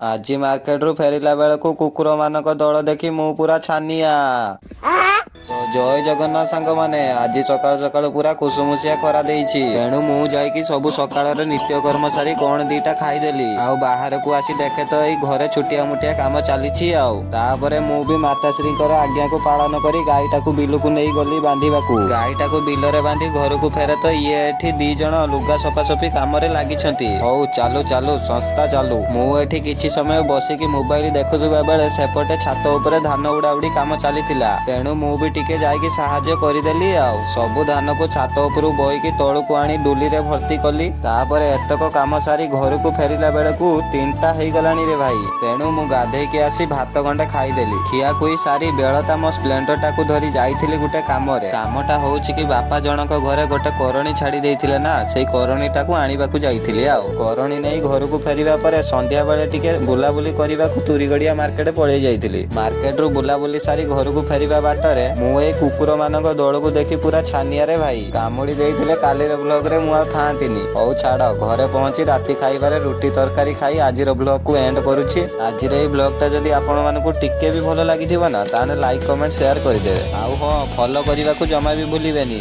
ଆଜି ମାର୍କେଟରୁ ଫେରିଲା ବେଳକୁ କୁକୁରମାନଙ୍କ ଦଳ ଦେଖି ମୁଁ ପୁରା ଛାନିଆ। ତ ଜୟ ଜଗନ୍ନାଥ ସାଙ୍ଗମାନେ। ଆଜି ସକାଳୁ ସକାଳୁ ପୁରା କୁସୁମୁସିଆ ଖରା ଦେଇଛି। ତେଣୁ ମୁଁ ଯାଇକି ସବୁ ସକାଳର ନିତ୍ୟକର୍ମ ସାରି କଣ ଦିଟା ଖାଇଦେଲି। ଆଉ ବାହାରକୁ ଆସି ଦେଖେ ତ ଏଇ ଘରେ ଛୋଟିଆ ମୋଟିଆ କାମ ଚାଲିଛି। ଆଉ ତାପରେ ମୁଁ ବି ମାତାଶ୍ରୀଙ୍କର ଆଜ୍ଞାକୁ ପାଳନ କରି ଗାଈଟାକୁ ବିଲକୁ ନେଇ ଗଲି ବାନ୍ଧିବାକୁ। ଗାଈଟାକୁ ବିଲରେ ବାନ୍ଧି ଘରକୁ ଫେରେ ତ ଇଏ ଏଠି ଦି ଜଣ ଲୁଗା ସଫାସଫି କାମରେ ଲାଗିଛନ୍ତି। ହଉ, ଚାଲୁ ଚାଲୁ ସଂସ୍ଥା ଚାଲୁ। ମୁଁ ଏଠି କିଛି ସମୟ ବସିକି ମୋବାଇଲ ଦେଖୁଥିବା ବେଳେ ସେପଟେ ଛାତ ଉପରେ ଧାନ ଉଡାଉଡି କାମ ଚାଲିଥିଲା। ତେଣୁ ମୁଁ ବି ଟିକେ ଯାଇକି ସାହାଯ୍ୟ କରିଦେଲି। ଆଉ ସବୁ ଧାନକୁ ଛାତ ଉପରୁ ବୋହିକି ତଳକୁ ଆଣି ଡୁଲିରେ ଭର୍ତ୍ତି କଲି। ତାପରେ ଏତକ କାମ ସାରି ଘରକୁ ଫେରିଲା ବେଳକୁ 3ଟା ହେଇଗଲାଣି ରେ ଭାଇ। ତେଣୁ ମୁଁ ଗାଧେଇକି ଆସି ଭାତ ଗଣ୍ଡେ ଖାଇଦେଲି। ଖିଆଖୁଇ ସାରି ବେଳତା ମୋ ସ୍ପ୍ଲେଣ୍ଡରଟାକୁ ଧରି ଯାଇଥିଲି ଗୋଟେ କାମରେ। କାମଟା ହଉଛି କି ବାପା ଜଣଙ୍କ ଘରେ ଗୋଟେ କରଣୀ ଛାଡି ଦେଇଥିଲେ ନା, ସେଇ କରଣୀଟାକୁ ଆଣିବାକୁ ଯାଇଥିଲି। ଆଉ କରଣୀ ନେଇ ଘରକୁ ଫେରିବା ପରେ ସନ୍ଧ୍ୟା ବେଳେ ଟିକେ ବୁଲାବୁଲି କରିବାକୁ ତୁରିଗଡିଆ ମାର୍କେଟ ପଳେଇ ଯାଇଥିଲି। ମାର୍କେଟରୁ ବୁଲାବୁଲି ସାରି ଘରକୁ ଫେରିବା ବାଟରେ ମୁଁ ଏଇ କୁକୁର ମାନଙ୍କ ଦଳକୁ ଦେଖି ପୁରା ଛାନିଆରେ ଭାଇ। କାମୁଡି ଦେଇଥିଲେ କାଲିର ବ୍ଲଗରେ ମୁଁ ଆଉ ଥାଆନ୍ତିନି। ହଉ ଛାଡ, ଘରେ ପହଞ୍ଚି ରାତି ଖାଇବାରେ ରୁଟି ତରକାରୀ ଖାଇ ଆଜିର ବ୍ଲଗକୁ ଏଣ୍ଡ କରୁଛି। ଆଜିର ଏଇ ବ୍ଲଗଟା ଯଦି ଆପଣମାନଙ୍କୁ ଟିକେ ବି ଭଲ ଲାଗିଥିବ ନା, ତାହେଲେ ଲାଇକ୍, କମେଣ୍ଟ, ସେୟାର କରିଦେବେ। ଆଉ ହଁ, ଫଲୋ କରିବାକୁ ଜମା ବି ଭୁଲିବେନି।